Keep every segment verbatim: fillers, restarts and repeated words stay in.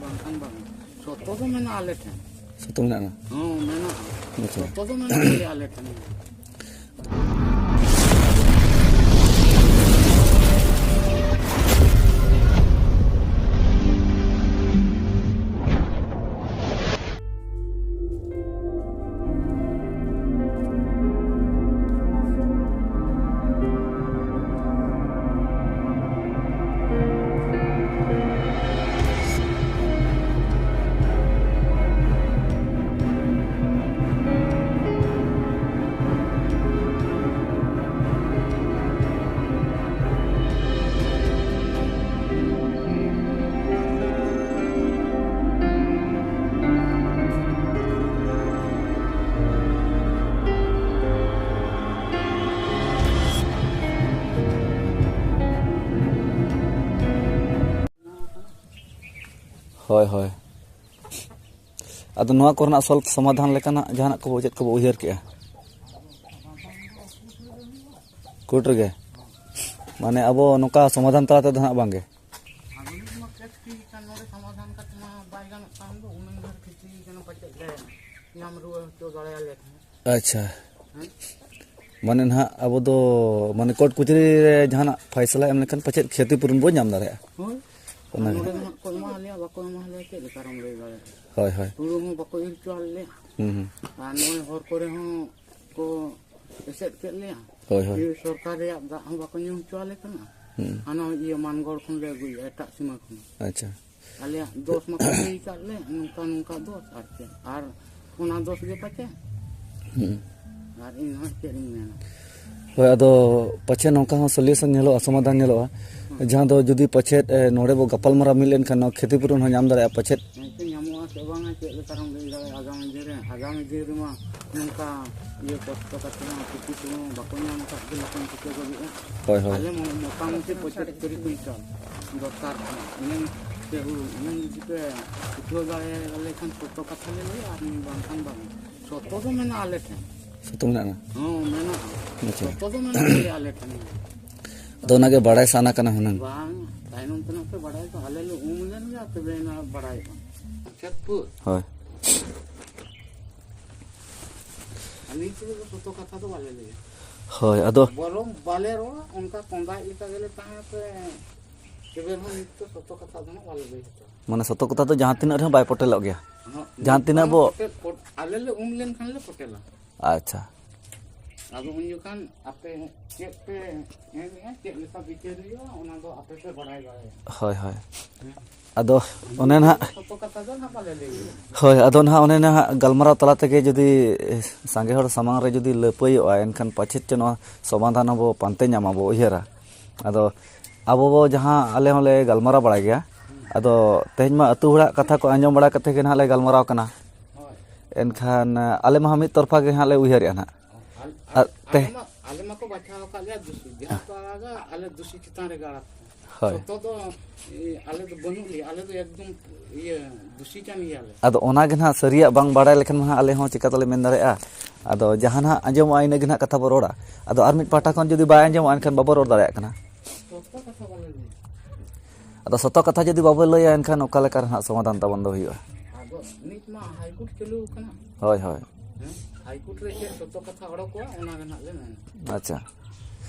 ᱵᱟᱝᱠᱷᱟᱱ ᱵᱟᱝ᱾ ᱥᱚᱛᱚ ᱫᱚ ᱢᱮᱱᱟᱜᱼᱟ ᱟᱞᱮ ᱴᱷᱮᱱ᱾ ᱥᱚᱛᱚ ᱢᱮᱱᱟᱜᱼᱟ? ᱦᱚᱸ, ᱢᱮᱱᱟᱜᱼᱟ᱾ ᱟᱪᱪᱷᱟ᱾ ᱥᱚᱛᱚ ᱫᱚ ᱢᱮᱱᱟᱜ ᱜᱮᱭᱟ ᱟᱞᱮ ᱴᱷᱮᱱ᱾ ᱦᱳᱭ, ᱦᱳᱭ᱾ ᱟᱫᱚ ᱱᱚᱣᱟ ᱠᱚᱨᱮᱱᱟᱜ ᱥᱚᱞᱵᱷ ᱥᱚᱢᱟᱫᱷᱟᱱ ᱞᱮᱠᱟᱱᱟᱜ ᱡᱟᱦᱟᱱᱟᱜ ᱠᱚᱵᱚ, ᱪᱮᱫ ᱠᱚᱵᱚ ᱩᱭᱦᱟᱹᱨ ᱠᱮᱜᱼᱟ? ᱠᱳᱨᱴ ᱨᱮᱜᱮ? ᱢᱟᱱᱮ ᱟᱵᱚ ᱱᱚᱝᱠᱟ ᱥᱚᱢᱟᱫᱷᱟᱱ ᱛᱟᱞᱟ ᱛᱮᱫᱚ ᱦᱟᱸᱜ ᱵᱟᱝᱜᱮ? ᱟᱫᱚ ᱱᱤᱛ ᱢᱟ ᱠᱮᱥ ᱴᱷᱤᱠ ᱠᱟᱱ, ᱱᱚᱰᱮ ᱥᱚᱢᱟᱫᱷᱟᱱ ᱠᱟᱛᱮ ᱢᱟ ᱵᱟᱭ ᱜᱟᱱᱚᱜ ᱠᱟᱱ ᱫᱚ, ᱩᱱᱟᱹᱜ ᱰᱷᱮᱨ ᱠᱷᱮᱛᱤ ᱠᱟᱱᱟ, ᱯᱟᱪᱮᱫ ᱞᱮ ᱧᱟᱢ ᱨᱩᱣᱟᱹᱲ ᱦᱚᱪᱚ ᱫᱟᱲᱮᱭᱟᱞᱮ ᱠᱷᱟᱱ᱾ ᱟᱪᱪᱷᱟ᱾ ᱦᱮᱸ? ᱢᱟᱱᱮ ᱱᱟᱦᱟᱜ ᱟᱵᱚ ᱫᱚ, ᱢᱟᱱᱮ, ᱠᱳᱨᱴ ᱠᱚᱪᱟᱹᱨᱤ ᱨᱮ ᱡᱟᱦᱟᱱᱟᱜ ᱯᱷᱟᱭᱥᱟᱞᱟ ᱮᱢ ᱞᱮᱠᱷᱟᱱ ᱯᱟᱪᱮᱫ ᱠᱷᱮᱛᱤ ᱯᱩᱨᱚᱱ ᱵᱚ ᱧᱟᱢ ᱫᱟᱲᱮᱭᱟᱜᱼᱟ᱾ ᱦᱳᱭ᱾ ᱚᱱᱟ ᱟᱨ ᱜᱮ᱾ ᱱᱚᱰᱮ ᱫᱚ ᱦᱟᱸᱜ ᱠᱚ ᱮᱢᱟ ᱞᱮᱭᱟ, ᱵᱟᱠᱚ ᱮᱢᱟ ᱞᱮᱭᱟ, ᱪᱮᱫ ᱞᱮᱠᱟ ᱨᱮᱢ ᱞᱟᱹᱭ ᱫᱟᱲᱮᱭᱟᱜᱼᱟ? ᱦᱳᱭ, ᱦᱳᱭ᱾ ᱦᱩᱲᱩ ᱦᱚᱸ ᱵᱟᱠᱚ ᱤᱨ ᱦᱚᱪᱚ ᱟᱞᱮᱭᱟ᱾ ᱦᱩᱸ, ᱦᱩᱸ᱾ ᱟᱨ ᱱᱚᱜᱼᱚᱭ ᱦᱚᱨ ᱠᱚᱨᱮ ᱦᱚᱸ ᱠᱚ ᱮᱥᱮᱫ ᱠᱮᱫ ᱞᱮᱭᱟ᱾ ᱦᱳᱭ, ᱦᱳᱭ᱾ ᱤᱭᱟᱹ ᱥᱚᱨᱠᱟᱨ ᱨᱮᱭᱟᱜ ᱫᱟᱜ ᱦᱚᱸ ᱵᱟᱠᱚ ᱧᱩ ᱦᱚᱪᱚ ᱟᱞᱮ ᱠᱟᱱᱟ᱾ ᱦᱩᱸ᱾ ᱦᱟᱱᱟ ᱤᱭᱟᱹ ᱢᱟᱱᱜᱚᱲ ᱠᱷᱚᱱ ᱞᱮ ᱟᱹᱜᱩᱭᱮᱫᱼᱟ, ᱮᱴᱟᱜ ᱥᱤᱢᱟᱹ ᱠᱷᱚᱱ᱾ ᱟᱪᱪᱷᱟ᱾ ᱟᱞᱮᱭᱟᱜ ᱫᱚᱥ ᱢᱟᱠᱚ ᱞᱟᱹᱭ ᱟᱠᱟᱫ ᱞᱮ, ᱱᱚᱝᱠᱟ ᱱᱚᱝᱠᱟ ᱫᱚᱥ, ᱟᱨ ᱪᱮᱫ? ᱟᱨ ᱚᱱᱟ ᱫᱚᱥ ᱜᱮ ᱯᱟᱪᱮ᱾ ᱦᱩᱸ᱾ ᱟᱨ ᱤᱧ ᱦᱚᱸ ᱪᱮᱫ ᱤᱧ ᱢᱮᱱᱟ? ᱦᱳᱭ, ᱟᱫᱚ ᱯᱟᱪᱷᱮ ᱱᱚᱝᱠᱟ ᱦᱚᱸ solution ᱧᱮᱞᱚᱜᱼᱟ, ᱥᱚᱢᱟᱫᱷᱟᱱ ᱧᱮᱞᱚᱜᱼᱟ᱾ ᱦᱩᱸ᱾ ᱡᱟᱦᱟᱸ ᱫᱚ ᱡᱩᱫᱤ ᱯᱟᱪᱮᱫ, ᱮ, ᱱᱚᱰᱮ ᱵᱚ ᱜᱟᱯᱟᱞᱢᱟᱨᱟᱣ ᱢᱤᱫ ᱞᱮᱱᱠᱷᱟᱱ ᱱᱚᱣᱟ ᱠᱷᱮᱛᱤ ᱯᱩᱨᱚᱱ ᱦᱚᱸ ᱧᱟᱢ ᱫᱟᱲᱮᱭᱟᱜᱼᱟ ᱯᱟᱪᱮᱫ᱾ ᱦᱮᱸ, ᱪᱮᱫ ᱧᱟᱢᱚᱜᱼᱟ ᱥᱮ ᱵᱟᱝᱟ, ᱪᱮᱫ ᱞᱮᱠᱟ ᱨᱮᱢ ᱞᱟᱹᱭ ᱫᱟᱲᱮᱭᱟᱜᱼᱟ ᱟᱜᱟᱢᱤ ᱫᱤᱱ ᱨᱮ? ᱟᱜᱟᱢᱤ ᱫᱤᱱ ᱨᱮᱢᱟ ᱱᱚᱝᱠᱟ ᱤᱭᱟᱹ ᱠᱚᱥᱴᱚ ᱠᱟᱛᱮ ᱦᱚᱸ ᱠᱷᱮᱛᱤ ᱯᱩᱨᱚᱱ ᱵᱟᱠᱚ ᱧᱟᱢ ᱟᱠᱟᱫ ᱜᱮ ᱱᱤᱛᱚᱝ ᱪᱤᱠᱟᱹ ᱫᱷᱟᱹᱵᱤᱡ ᱦᱚᱸ᱾ ᱦᱳᱭ, ᱦᱳᱭ᱾ ᱟᱞᱮ ᱢᱚ-, ᱢᱚᱴᱟᱢᱩᱴᱤ ᱯᱚᱸᱪᱤᱥ ᱛᱤᱨᱤᱥ ᱠᱩᱭᱱᱴᱟᱞ ᱫᱚᱨᱠᱟᱨ ᱠᱟᱱᱟ᱾ ᱤᱱᱟᱹᱝ ᱛᱮ ᱦᱩᱲᱩ, ᱤᱱᱟᱹᱝ ᱡᱩᱫᱤ ᱯᱮ ᱩᱴᱷᱟᱹᱣ ᱫᱟᱲᱮᱭᱟᱞᱮ ᱠᱷᱟᱱ ᱥᱚᱛᱚ ᱠᱟᱛᱷᱟ ᱞᱮ ᱞᱟᱹᱭᱟ, ᱟᱨ ᱵᱟᱝᱠᱷᱟᱱ ᱵᱟᱝ᱾ ᱥᱚᱛᱚ ᱫᱚ ᱢᱮᱱᱟᱜᱼᱟ ᱟᱞᱮ ᱴᱷᱮᱱ᱾ ᱥᱚᱛᱚ ᱢᱮᱱᱟᱜᱼᱟ? ᱦᱚᱸ, ᱢᱮᱱᱟᱜᱼᱟ᱾ ᱟᱪᱪᱷᱟ᱾ ᱥᱚᱛᱚ ᱫᱚ ᱢᱮᱱᱟᱜ ᱜᱮᱭᱟ ᱟᱞᱮ ᱴᱷᱮᱱ᱾ ᱟᱫᱚ ᱚᱱᱟᱜᱮ ᱵᱟᱲᱟᱭ ᱥᱟᱱᱟ ᱠᱟᱱᱟ ᱦᱩᱱᱟᱹᱝ᱾ ᱵᱟᱝ, ᱛᱟᱭᱱᱚᱢ ᱛᱮᱱᱟᱜ ᱯᱮ ᱵᱟᱲᱟᱭ ᱠᱚ, ᱟᱞᱮ ᱞᱮ ᱩᱢ ᱞᱮᱱ ᱜᱮ, ᱛᱚᱵᱮ ᱮᱱᱟ ᱵᱟᱲᱟᱭᱚᱜᱼᱟ᱾ ᱠᱷᱮᱛ ᱠᱚ᱾ ᱦᱳᱭ᱾ ᱟᱹᱞᱤᱧ ᱛᱮᱫᱚ ᱥᱚᱛᱚ ᱠᱟᱛᱷᱟ ᱫᱚ ᱵᱟᱞᱮ ᱞᱟᱹᱭᱟ᱾ ᱦᱳᱭ, ᱟᱫᱚ ᱵᱚᱨᱚᱝ ᱵᱟᱞᱮ ᱨᱚᱲᱟ, ᱚᱱᱠᱟ ᱠᱚᱸᱫᱟᱭ ᱞᱮᱠᱟ ᱜᱮᱞᱮ ᱛᱟᱦᱮᱸ ᱛᱮ, ᱛᱚᱵᱮ ᱦᱚᱸ ᱱᱤᱛ ᱫᱚ ᱥᱚᱛᱚ ᱠᱟᱛᱷᱟ ᱫᱚ ᱦᱟᱸᱜ ᱵᱟᱞᱮ ᱞᱟᱹᱭ ᱦᱚᱪᱚ᱾ ᱢᱟᱱᱮ ᱥᱚᱛᱚ ᱠᱟᱛᱷᱟ ᱫᱚ ᱡᱟᱦᱟᱸ ᱛᱤᱱᱟᱹᱜ ᱨᱮᱦᱚᱸ ᱵᱟᱭ ᱯᱚᱴᱮᱞᱚᱜ ᱜᱮᱭᱟ᱾ ᱦᱚᱸ, ᱡᱟᱦᱟᱸ ᱛᱤᱱᱟᱹᱜ ᱵᱟᱝ ᱵᱚ ᱯᱚᱴᱮᱞ, ᱯᱚᱴ-, ᱟᱞᱮ ᱞᱮ ᱩᱢ ᱞᱮᱱᱠᱷᱟᱱ ᱞᱮ ᱯᱚᱴᱮᱞᱟ᱾ ᱟᱪᱪᱷᱟ᱾ ᱟᱫᱚ ᱩᱱ ᱡᱚᱠᱷᱟᱱ ᱟᱯᱮ ᱪᱮᱫ ᱯᱮ ᱮᱢᱮᱜᱼᱟ, ᱪᱮᱫ ᱞᱮᱠᱟ ᱵᱤᱪᱟᱹᱨ ᱦᱩᱭᱩᱜᱼᱟ, ᱚᱱᱟ ᱫᱚ ᱟᱯᱮ ᱯᱮ ᱵᱟᱲᱟᱭ ᱫᱟᱲᱮᱭᱟᱜᱼᱟ᱾ ᱦᱳᱭ, ᱦᱳᱭ᱾ ᱦᱮᱸ᱾ ᱟᱫᱚ ᱚᱱᱮ ᱱᱟᱦᱟᱜ, ᱥᱚᱛᱚ ᱠᱟᱛᱷᱟ ᱫᱚ ᱱᱟᱦᱟᱜ ᱵᱟᱞᱮ ᱞᱟᱹᱭ ᱜᱮᱭᱟ᱾ ᱦᱳᱭ, ᱟᱫᱚ ᱱᱟᱦᱟᱜ ᱚᱱᱮ ᱱᱟᱦᱟᱜ ᱜᱟᱞᱢᱟᱨᱟᱣ ᱛᱟᱞᱟ ᱛᱮᱜᱮ ᱡᱩᱫᱤ ᱥᱟᱸᱜᱮ ᱦᱚᱲ ᱥᱟᱢᱟᱝ ᱨᱮ ᱡᱩᱫᱤ ᱞᱟᱹᱯᱟᱹᱭᱚᱜᱼᱟ, ᱮᱱᱠᱷᱟᱱ ᱯᱟᱪᱮᱫ ᱪᱚ ᱱᱚᱣᱟ ᱥᱚᱢᱟᱫᱷᱟᱱ ᱟᱵᱚ ᱯᱟᱱᱛᱮ ᱧᱟᱢᱟ ᱵᱚ ᱩᱭᱦᱟᱹᱨᱟ᱾ ᱟᱫᱚ ᱟᱵᱚ ᱵᱚ ᱡᱟᱦᱟᱸ ᱟᱞᱮ ᱦᱚᱸᱞᱮ ᱜᱟᱞᱢᱟᱨᱟᱣ ᱵᱟᱲᱟᱭ ᱜᱮᱭᱟ, ᱟᱫᱚ ᱛᱮᱦᱮᱧ ᱢᱟ ᱟᱹᱛᱩ ᱦᱚᱲᱟᱜ ᱠᱟᱛᱷᱟ ᱠᱚ ᱟᱸᱡᱚᱢ ᱵᱟᱲᱟ ᱠᱟᱛᱮ ᱜᱮ ᱱᱟᱦᱟᱜ ᱞᱮ ᱜᱟᱞᱢᱟᱨᱟᱣ ᱠᱟᱱᱟ᱾ ᱦᱳᱭ᱾ ᱮᱱᱠᱷᱟᱱ ᱟᱞᱮ ᱢᱟ ᱢᱤᱫ ᱛᱚᱨᱯᱷᱟ ᱜᱮ ᱦᱟᱸᱜ ᱞᱮ ᱩᱭᱦᱟᱹᱨᱮᱜᱼᱟ ᱱᱟᱦᱟᱜ᱾ ᱟᱞ-, ᱟᱨ ᱛᱮ- ᱟᱞᱮ ᱢᱟ, ᱟᱞᱮ ᱢᱟᱠᱚ ᱵᱟᱪᱷᱟᱣ ᱟᱠᱟᱫ ᱞᱮᱭᱟ ᱫᱩᱥᱤ᱾ ᱡᱟᱦᱟᱸ ᱠᱚ ᱟᱲᱟᱜᱟ, ᱟᱞᱮ ᱫᱩᱥᱤ ᱪᱮᱛᱟᱱ ᱨᱮᱜᱮ ᱟᱲᱟᱜ ᱠᱚ᱾ ᱦᱳᱭ᱾ ᱥᱚᱛᱚ ᱫᱚ, ᱮ, ᱟᱞᱮ ᱫᱚ ᱵᱟᱹᱱᱩᱜ ᱞᱮᱭᱟ, ᱟᱞᱮ ᱫᱚ ᱮᱠᱫᱚᱢ, ᱤᱭᱟᱹ, ᱫᱩᱥᱤ ᱠᱟᱱ ᱜᱮᱭᱟᱞᱮ᱾ ᱟᱫᱚ ᱚᱱᱟ ᱜᱮ ᱱᱟᱦᱟᱜ ᱥᱟᱹᱨᱤᱭᱟᱜ ᱵᱟᱝ ᱵᱟᱲᱟᱭ ᱞᱮᱠᱷᱟᱱ ᱢᱟ ᱦᱟᱸᱜ ᱟᱞᱮ ᱦᱚᱸ ᱪᱤᱠᱟ ᱛᱮᱞᱮ ᱢᱮᱱ ᱫᱟᱲᱮᱭᱟᱜᱼᱟ? ᱟᱫᱚ ᱡᱟᱦᱟᱸ ᱱᱟᱦᱟᱜ ᱟᱸᱡᱚᱢᱚᱜᱼᱟ, ᱤᱱᱟᱹ ᱜᱮ ᱱᱟᱦᱟᱜ ᱠᱟᱛᱷᱟ ᱵᱚ ᱨᱚᱲᱟ᱾ ᱟᱫᱚ ᱟᱨ ᱢᱤᱫ ᱯᱟᱦᱴᱟ ᱠᱷᱚᱱ ᱡᱩᱫᱤ ᱵᱟᱭ ᱟᱸᱡᱚᱢᱚᱜᱼᱟ, ᱮᱱᱠᱷᱟᱱ ᱵᱟᱵᱚ ᱨᱚᱲ ᱫᱟᱲᱮᱭᱟᱜ ᱠᱟᱱᱟ᱾ ᱥᱚᱛᱚ ᱠᱟᱛᱷᱟ ᱵᱟᱞᱮ ᱞᱟᱹᱭᱟ᱾ ᱟᱫᱚ ᱥᱚᱛᱚ ᱠᱟᱛᱷᱟ ᱡᱩᱫᱤ ᱵᱟᱵᱚ ᱞᱟᱹᱭᱟ, ᱮᱱᱠᱷᱟᱱ ᱚᱠᱟ ᱞᱮᱠᱟ ᱨᱮ ᱱᱟᱦᱟᱜ ᱥᱚᱢᱟᱫᱷᱟᱱ ᱛᱟᱵᱚᱱ ᱫᱚ ᱦᱩᱭᱩᱜᱼᱟ? ᱟᱫᱚ ᱱᱤᱛ ᱢᱟ ᱦᱟᱭᱠᱳᱨᱴ ᱪᱟᱹᱞᱩ ᱟᱠᱟᱱᱟ᱾ ᱦᱳᱭ, ᱦᱳᱭ᱾ ᱦᱮᱸ? ᱦᱟᱭᱠᱳᱨᱴ ᱨᱮ ᱪᱮᱫ ᱥᱚᱛᱚ ᱠᱟᱛᱷᱟ ᱚᱰᱚᱠᱚᱜᱼᱟ, ᱚᱱᱟ ᱜᱮ ᱱᱟᱦᱟᱜ ᱞᱮ ᱢᱮᱱᱟ᱾ ᱟᱪᱪᱷᱟ᱾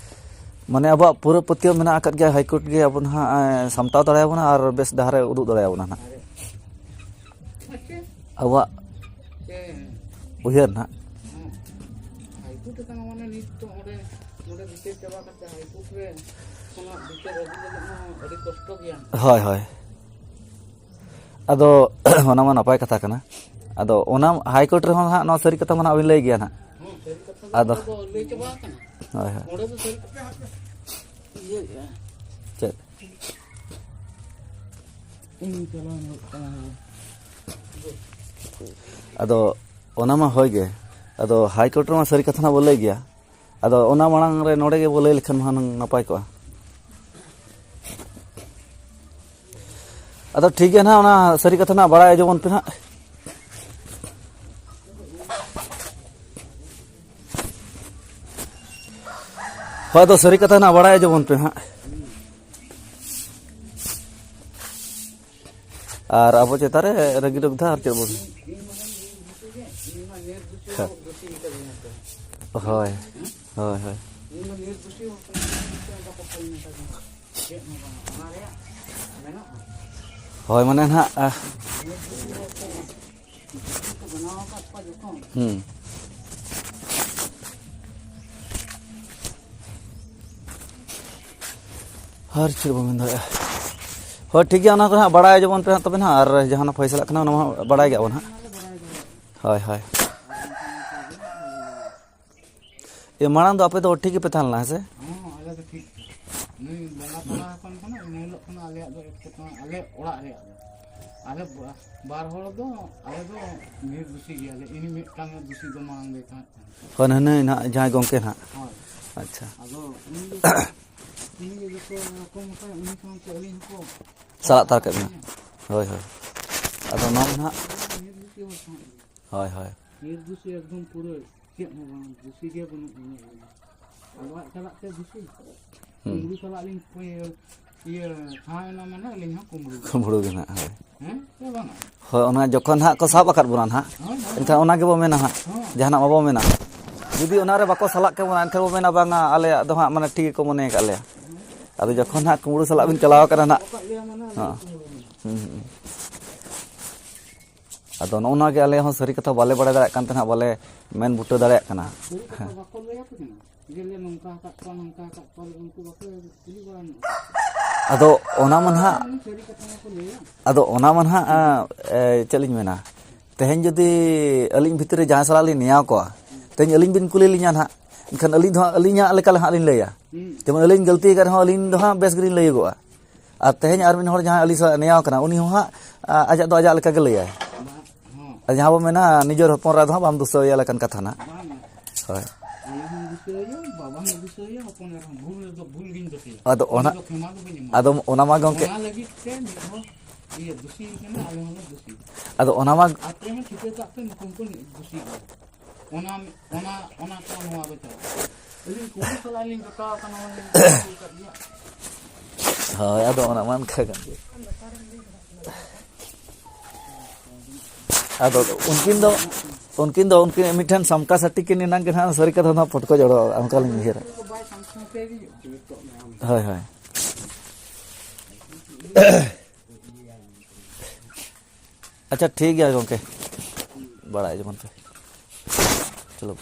ᱢᱟᱱᱮ ᱟᱵᱚᱣᱟᱜ ᱯᱩᱨᱟᱹ ᱯᱟᱹᱛᱭᱟᱹᱣ ᱢᱮᱱᱟᱜ ᱟᱠᱟᱫ ᱜᱮᱭᱟ, ᱦᱟᱭᱠᱳᱨᱴ ᱜᱮ ᱟᱵᱚ ᱱᱟᱦᱟᱜ, ᱮ, ᱥᱟᱢᱴᱟᱣ ᱫᱟᱲᱮᱭᱟᱵᱚᱱᱟ ᱟᱨ ᱵᱮᱥ ᱰᱟᱦᱟᱨ ᱮ ᱩᱫᱩᱜ ᱫᱟᱲᱮᱭᱟᱵᱚᱱᱟ ᱱᱟᱦᱟᱜ᱾ ᱟᱨᱮ, ᱟᱪᱪᱷᱟ᱾ ᱟᱵᱚᱣᱟᱜ ᱪᱮ, ᱩᱭᱦᱟᱹᱨ ᱱᱟᱦᱟᱜ᱾ ᱦᱮᱸ᱾ ᱦᱟᱭᱠᱳᱨᱴ ᱠᱟᱱᱟ ᱢᱟᱱᱮ ᱱᱤᱛ ᱫᱚ ᱚᱸᱰᱮ, ᱱᱚᱰᱮ ᱵᱤᱪᱟᱹᱨ ᱪᱟᱵᱟ ᱠᱟᱛᱮ ᱦᱟᱭᱠᱳᱨᱴ ᱨᱮ ᱠᱷᱚᱱᱟᱜ ᱵᱤᱪᱟᱹᱨ ᱟᱹᱜᱩ ᱞᱟᱹᱜᱤᱫ ᱦᱚᱸ ᱟᱹᱰᱤ ᱠᱚᱥᱴᱚ ᱜᱮᱭᱟ᱾ ᱦᱳᱭ, ᱦᱳᱭ᱾ ᱟᱫᱚ ᱚᱱᱟ ᱢᱟ ᱱᱟᱯᱟᱭ ᱠᱟᱛᱷᱟ ᱠᱟᱱᱟ᱾ ᱟᱫᱚ ᱚᱱᱟ ᱦᱟᱭᱠᱳᱨᱴ ᱨᱮᱦᱚᱸ ᱦᱟᱸᱜ ᱱᱚᱣᱟ ᱥᱟᱹᱨᱤ ᱠᱟᱛᱷᱟ ᱢᱟ ᱱᱟᱦᱟᱜ ᱵᱤᱱ ᱞᱟᱹᱭ ᱜᱮᱭᱟ ᱱᱟᱦᱟᱜ᱾ ᱦᱮᱸ, ᱥᱟᱹᱨᱤ ᱠᱟᱛᱷᱟ ᱫᱚ ᱟᱫᱚ ᱚᱱᱟ ᱫᱚ ᱞᱟᱹᱭ ᱪᱟᱵᱟ ᱟᱠᱟᱱᱟ᱾ ᱦᱳᱭ, ᱦᱳᱭ᱾ ᱚᱸᱰᱮ ᱫᱚ ᱥᱟᱹᱨᱤ ᱠᱟᱛᱷᱟ ᱤᱭᱟᱹ ᱪᱮᱫ? ᱤᱧ ᱪᱟᱞᱟᱣ ᱧᱚᱜ ᱠᱟᱱᱟ᱾ ᱟᱫᱚ ᱚᱱᱟ ᱢᱟ ᱦᱳᱭ ᱜᱮ᱾ ᱟᱫᱚ ᱦᱟᱭ ᱠᱳᱨᱴ ᱨᱮᱢᱟ ᱥᱟᱹᱨᱤ ᱠᱟᱛᱷᱟ ᱱᱟᱜ ᱵᱚ ᱞᱟᱹᱭ ᱜᱮᱭᱟ᱾ ᱟᱫᱚ ᱚᱱᱟ ᱢᱟᱲᱟᱝ ᱨᱮ ᱱᱚᱰᱮ ᱜᱮᱵᱚ ᱞᱟᱹᱭ ᱞᱮᱠᱷᱟᱱ ᱢᱟ ᱦᱩᱱᱟᱹᱝ ᱱᱟᱯᱟᱭ ᱠᱚᱜᱼᱟ᱾ ᱟᱫᱚ ᱴᱷᱤᱠ ᱜᱮᱭᱟ ᱱᱟᱦᱟᱜ, ᱚᱱᱟ ᱥᱟᱹᱨᱤ ᱠᱟᱛᱷᱟ ᱱᱟᱦᱟᱜ ᱵᱟᱲᱟᱭ ᱡᱮᱢᱚᱱ ᱯᱮ ᱱᱟᱦᱟᱜ᱾ ᱦᱳᱭ, ᱟᱫᱚ ᱥᱟᱹᱨᱤ ᱠᱟᱛᱷᱟ ᱱᱟᱜ ᱵᱟᱲᱟᱭ ᱦᱚᱪᱚ ᱵᱚᱱ ᱯᱮ ᱦᱟᱸᱜ᱾ ᱟᱨ ᱟᱵᱚ ᱪᱮᱛᱟᱱ ᱨᱮ ᱨᱟᱹᱜᱤ ᱨᱚᱜᱽᱫᱷᱟ ᱟᱨ ᱪᱮᱫ ᱵᱚᱱ᱾ ᱦᱳᱭ, ᱦᱳᱭ, ᱦᱳᱭ᱾ ᱦᱳᱭ, ᱢᱟᱱᱮ ᱱᱟᱦᱟᱜ, ᱟ, ᱦᱩᱸ᱾ ᱟᱨ ᱪᱮᱫ ᱵᱚᱱ ᱢᱮᱱ ᱫᱟᱲᱮᱭᱟᱜᱼᱟ? ᱦᱳᱭ, ᱴᱷᱤᱠ ᱜᱮᱭᱟ, ᱚᱱᱟ ᱠᱚ ᱦᱟᱸᱜ ᱵᱟᱲᱟᱭ ᱡᱮᱢᱚᱱ ᱯᱮ ᱦᱟᱸᱜ ᱛᱚᱵᱮ ᱱᱟᱦᱟᱜ, ᱟᱨ ᱡᱟᱦᱟᱱᱟᱜ ᱯᱷᱚᱭᱥᱟᱞᱟᱜ ᱠᱟᱱᱟ, ᱚᱱᱟ ᱢᱟ ᱵᱟᱲᱟᱭ ᱜᱮᱭᱟ ᱵᱚᱱ ᱦᱟᱸᱜ᱾ ᱦᱳᱭ, ᱦᱳᱭ᱾ ᱮ, ᱢᱟᱲᱟᱝ ᱫᱚ ᱟᱯᱮ ᱫᱚ ᱴᱷᱤᱠ ᱜᱮᱯᱮ ᱛᱟᱦᱮᱸ ᱞᱮᱱᱟ, ᱦᱮᱸ ᱥᱮ? ᱦᱚᱸ, ᱟᱞᱮ ᱫᱚ ᱴᱷᱤᱠ᱾ ᱱᱩᱭ ᱵᱚᱸᱜᱟ ᱛᱟᱞᱟ ᱟᱠᱟᱱ ᱠᱷᱟᱱ ᱤᱱᱟᱹ ᱦᱤᱞᱳᱜ ᱠᱷᱚᱱᱟᱜ ᱟᱞᱮᱭᱟᱜ ᱫᱚ ᱮᱴᱠᱮᱴᱚᱬᱮ, ᱟᱞᱮ ᱚᱲᱟᱜ ᱨᱮᱭᱟᱜ ᱫᱚ᱾ ᱟᱞᱮ ᱵᱟ-, ᱵᱟᱨ ᱦᱚᱲ ᱫᱚ, ᱟᱞᱮ ᱫᱚ ᱱᱤᱨᱫᱳᱥᱤ ᱜᱮᱭᱟᱞᱮ᱾ ᱤᱧ ᱢᱤᱫᱴᱟᱝ ᱮ ᱫᱳᱥᱤ ᱫᱚ ᱢᱟᱲᱟᱝ ᱫᱚᱭ ᱛᱟᱦᱮᱸ ᱠᱟᱱᱟ᱾ ᱦᱳᱭ, ᱦᱟᱹᱱᱤ ᱱᱟᱦᱟᱜ ᱡᱟᱦᱟᱸᱭ ᱜᱚᱢᱠᱮ ᱱᱟᱦᱟᱜ᱾ ᱦᱳᱭ᱾ ᱟᱪᱪᱷᱟ᱾ ᱟᱫᱚ ᱩᱱᱤ ᱫᱚ, ᱩᱱᱤ ᱜᱮ ᱡᱚᱛᱚ ᱨᱚᱠᱚᱢ ᱟᱠᱟᱱ, ᱩᱱᱤ ᱥᱟᱶᱛᱮ ᱟᱹᱞᱤᱧ ᱦᱚᱸᱠᱚ ᱥᱟᱞᱟᱜ ᱛᱟᱨ ᱠᱮᱫ ᱵᱮᱱᱟ᱾ ᱦᱳᱭ, ᱦᱳᱭ᱾ ᱟᱫᱚ ᱱᱚᱣᱟ ᱱᱟᱦᱟᱜ, ᱱᱤᱨᱫᱳᱥᱤ ᱦᱚᱲ ᱥᱟᱶ ᱜᱮ᱾ ᱦᱳᱭ, ᱦᱳᱭ᱾ ᱱᱤᱨᱫᱳᱥᱤ ᱮᱠᱫᱚᱢ ᱯᱩᱨᱟᱹ ᱪᱮᱫ ᱦᱚᱸ ᱵᱟᱝ, ᱫᱳᱥᱤ ᱜᱮ ᱵᱟᱹᱱᱩᱜ ᱞᱤᱧᱟ ᱟᱹᱞᱤᱧ᱾ ᱟᱵᱚᱣᱟᱜ ᱪᱟᱞᱟᱜ ᱛᱮ ᱫᱳᱥᱤ᱾ ᱦᱩᱸ᱾ ᱠᱩᱢᱵᱽᱲᱩ ᱥᱟᱞᱟᱜ ᱞᱤᱧ ᱤᱭᱟᱹ, ᱤᱭᱟᱹ, ᱛᱷᱟᱶ ᱮᱱᱟ ᱢᱟᱱᱮ ᱟᱹᱞᱤᱧ ᱦᱚᱸ ᱠᱩᱢᱵᱽᱲᱩ᱾ ᱠᱩᱢᱵᱽᱲᱩ ᱜᱮ ᱱᱟᱦᱟᱜ, ᱦᱳᱭ᱾ ᱦᱮᱸ? ᱥᱮ ᱵᱟᱝᱟ? ᱦᱳᱭ, ᱚᱱᱟ ᱡᱚᱠᱷᱚᱱ ᱦᱟᱸᱜ ᱠᱚ ᱥᱟᱵ ᱟᱠᱟᱫ ᱵᱚᱱᱟ ᱱᱟᱦᱟᱜ, ᱦᱳᱭ, ᱦᱳᱭ, ᱮᱱᱠᱷᱟᱱ ᱦᱳᱭ᱾ ᱚᱱᱟ ᱜᱮᱵᱚ ᱢᱮᱱᱟ ᱦᱟᱸᱜ, ᱦᱳᱭ᱾ ᱡᱟᱦᱟᱱᱟᱜ ᱵᱟᱵᱚ ᱢᱮᱱᱟ᱾ ᱡᱩᱫᱤ ᱚᱱᱟ ᱨᱮ ᱵᱟᱠᱚ ᱥᱟᱞᱟᱜ ᱠᱮᱵᱚᱱᱟ, ᱮᱱᱠᱷᱟᱱ ᱵᱚ ᱢᱮᱱᱟ, "ᱵᱟᱝᱟ, ᱟᱞᱮᱭᱟᱜ ᱫᱚ ᱦᱟᱸᱜ ᱢᱟᱱᱮ ᱴᱷᱤᱠ ᱜᱮᱠᱚ ᱢᱚᱱᱮ ᱟᱠᱟᱫ ᱞᱮᱭᱟ᱾" ᱟᱫᱚ ᱡᱚᱠᱷᱚᱱ ᱦᱟᱸᱜ ᱠᱩᱢᱵᱽᱲᱩ ᱥᱟᱞᱟᱜ ᱵᱤᱱ ᱪᱟᱞᱟᱣ ᱟᱠᱟᱱᱟ ᱱᱟᱦᱟᱜ, ᱦᱚᱸ᱾ ᱦᱩᱸ, ᱦᱩᱸ᱾ ᱟᱫᱚ ᱱᱚᱜᱼᱚ ᱱᱚᱣᱟ ᱜᱮ ᱟᱞᱮ ᱦᱚᱸ ᱥᱟᱹᱨᱤ ᱠᱟᱛᱷᱟ ᱵᱟᱞᱮ ᱵᱟᱲᱟᱭ ᱫᱟᱲᱮᱭᱟᱜ ᱠᱟᱱ ᱛᱟᱦᱮᱸᱫ, ᱵᱟᱞᱮ ᱢᱮᱱ ᱵᱩᱴᱟᱹ ᱫᱟᱲᱮᱭᱟᱜ ᱠᱟᱱᱟ᱾ ᱥᱟᱹᱨᱤ ᱠᱟᱛᱷᱟ ᱦᱮᱸ᱾ ᱵᱟᱠᱚ ᱞᱟᱹᱭ ᱟᱯᱮ ᱠᱟᱱᱟ? ᱡᱮ ᱞᱮ ᱱᱚᱝᱠᱟ ᱟᱠᱟᱫ ᱠᱚᱣᱟ, ᱱᱚᱝᱠᱟ ᱟᱠᱟᱫ ᱠᱚᱣᱟ, ᱩᱱᱠᱩ ᱵᱟᱯᱮ ᱠᱩᱞᱤ ᱵᱟᱲᱟ ᱧᱚᱜ ᱠᱚᱣᱟ? ᱟᱫᱚ ᱚᱱᱟ ᱢᱟ ᱱᱟᱦᱟᱜ, ᱢᱟᱱᱮ ᱥᱟᱹᱨᱤ ᱠᱟᱛᱷᱟ ᱜᱮᱠᱚ ᱞᱟᱹᱭᱟ᱾ ᱟᱫᱚ ᱚᱱᱟ ᱢᱟ ᱱᱟᱦᱟᱜ, ᱟ, ᱮ, ᱪᱮᱫ ᱞᱤᱧ ᱢᱮᱱᱟ, ᱛᱮᱦᱮᱧ ᱡᱩᱫᱤ ᱟᱹᱞᱤᱧ ᱵᱷᱤᱛᱨᱤ ᱨᱮ ᱡᱟᱦᱟᱸᱭ ᱥᱟᱞᱟᱜ ᱞᱤᱧ ᱱᱮᱭᱟᱣ ᱠᱚᱣᱟ, ᱛᱮᱦᱮᱧ ᱟᱹᱞᱤᱧ ᱵᱤᱱ ᱠᱩᱞᱤ ᱞᱤᱧᱟ ᱱᱟᱦᱟᱜ, ᱮᱱᱠᱷᱟᱱ ᱟᱹᱞᱤᱧ ᱫᱚ ᱦᱟᱸᱜ ᱟᱹᱞᱤᱧᱟᱜ ᱞᱮᱠᱟ ᱦᱟᱸᱜ ᱞᱤᱧ ᱞᱟᱹᱭᱟ᱾ ᱦᱩᱸ᱾ ᱡᱮᱢᱚᱱ ᱟᱹᱞᱤᱧ ᱜᱟᱹᱞᱛᱤ ᱟᱠᱟᱫ ᱨᱮᱦᱚᱸ ᱟᱹᱞᱤᱧ ᱫᱚ ᱦᱟᱸᱜ ᱵᱮᱥ ᱜᱮᱞᱤᱧ ᱞᱟᱹᱭᱟᱹᱜᱚᱜᱼᱟ᱾ ᱟᱨ ᱛᱮᱦᱮᱧ ᱟᱨ ᱢᱤᱫ ᱦᱚᱲ ᱡᱟᱦᱟᱸᱭ ᱟᱹᱞᱤᱧ ᱥᱟᱞᱟᱜ ᱱᱮᱭᱟᱣ ᱠᱟᱱᱟ, ᱩᱱᱤ ᱦᱚᱸ ᱦᱟᱸᱜ, ᱟ, ᱟᱡᱟᱜ ᱫᱚ ᱟᱡᱟᱜ ᱞᱮᱠᱟ ᱜᱮ ᱞᱟᱹᱭᱟᱭ᱾ ᱦᱚᱸ᱾ ᱟᱨ ᱡᱟᱦᱟᱸ ᱵᱚ ᱢᱮᱱᱟ, ᱱᱤᱡᱮᱨ ᱦᱚᱯᱚᱱ ᱮᱨᱟ ᱫᱚ ᱦᱟᱸᱜ ᱵᱟᱢ ᱫᱩᱥᱟᱹᱣᱮᱭᱟ ᱞᱮᱠᱟᱱ ᱠᱟᱛᱷᱟ ᱱᱟᱜ᱾ ᱵᱟᱝ, ᱵᱟᱝ᱾ ᱦᱳᱭ᱾ ᱟᱭᱳ ᱦᱚᱸᱢ ᱫᱩᱥᱟᱹᱣᱮᱭᱟ, ᱵᱟᱵᱟ ᱦᱚᱸᱢ ᱫᱩᱥᱟᱹᱣᱮᱭᱟ, ᱦᱚᱯᱚᱱ ᱮᱨᱟ ᱦᱚᱸ᱾ ᱵᱷᱩᱞ ᱨᱮᱫᱚ ᱵᱷᱩᱞ ᱜᱤᱧ ᱫᱩᱥᱟᱹᱭᱟ᱾ ᱟᱫᱚ ᱩᱱᱤ ᱚᱱᱟ, ᱫᱚ ᱠᱷᱮᱢᱟ ᱫᱚ ᱵᱟᱹᱧ ᱮᱢᱟ᱾ ᱟᱫᱚ ᱚᱱᱟ ᱢᱟ ᱜᱚᱢᱠᱮ, ᱚᱱᱟ ᱞᱟᱹᱜᱤᱫ ᱛᱮ ᱢᱤᱫ ᱦᱚᱲ ᱤᱭᱟᱹ ᱫᱩᱥᱤ ᱠᱟᱱᱟ, ᱟᱞᱮ ᱦᱚᱸᱞᱮ ᱫᱩᱥᱤ᱾ ᱟᱫᱚ ᱚᱱᱟ ᱢᱟ ᱟᱯᱮ ᱦᱚᱸ ᱴᱷᱤᱠᱟᱹ ᱠᱟᱜ ᱯᱮ, ᱱᱩᱠᱩ ᱦᱚᱸᱠᱚ ᱫᱩᱥᱤ ᱜᱮᱭᱟ᱾ ᱚᱱᱟ, ᱚᱱᱟ, ᱚᱱᱟ ᱠᱚ ᱱᱚᱣᱟ ᱫᱚ ᱪᱟᱞᱟᱜ᱾ ᱟᱹᱞᱤᱧ ᱠᱩᱲᱤ ᱥᱟᱞᱟᱜ ᱞᱤᱧ ᱡᱚᱴᱟᱣ ᱟᱠᱟᱱᱟ, ᱚᱱᱟ ᱞᱤᱧ ᱟᱹᱜᱩ ᱟᱠᱟᱫ ᱜᱮᱭᱟ᱾ ᱦᱳᱭ, ᱟᱫᱚ ᱚᱱᱟ ᱢᱟ ᱚᱱᱠᱟ ᱠᱟᱱ ᱜᱮ᱾ ᱟᱫᱚ ᱩᱱᱠᱤᱱ ᱫᱚ, ᱩᱱᱠᱤᱱ ᱫᱚ ᱩᱱᱠᱤᱱ ᱢᱤᱫᱴᱷᱮᱱ ᱥᱟᱢᱠᱟ ᱥᱟᱹᱴᱤ ᱠᱤᱱ ᱮᱱᱟᱝ ᱜᱮ ᱱᱟᱦᱟᱜ ᱥᱟᱹᱨᱤ ᱠᱟᱛᱷᱟ ᱫᱚ ᱱᱟᱦᱟᱜ ᱯᱚᱴᱠᱚᱡ ᱚᱰᱚᱠᱚᱜᱼᱟ, ᱚᱱᱠᱟ ᱞᱤᱧ ᱩᱭᱦᱟᱹᱨᱟ᱾ ᱦᱳᱭ, ᱦᱳᱭ᱾ ᱟᱪᱪᱷᱟ, ᱴᱷᱤᱠ ᱜᱮᱭᱟ ᱜᱚᱢᱠᱮ, ᱵᱟᱲᱟᱭ ᱡᱮᱢᱚᱱ ᱯᱮ᱾ ᱪᱚᱞᱚ᱾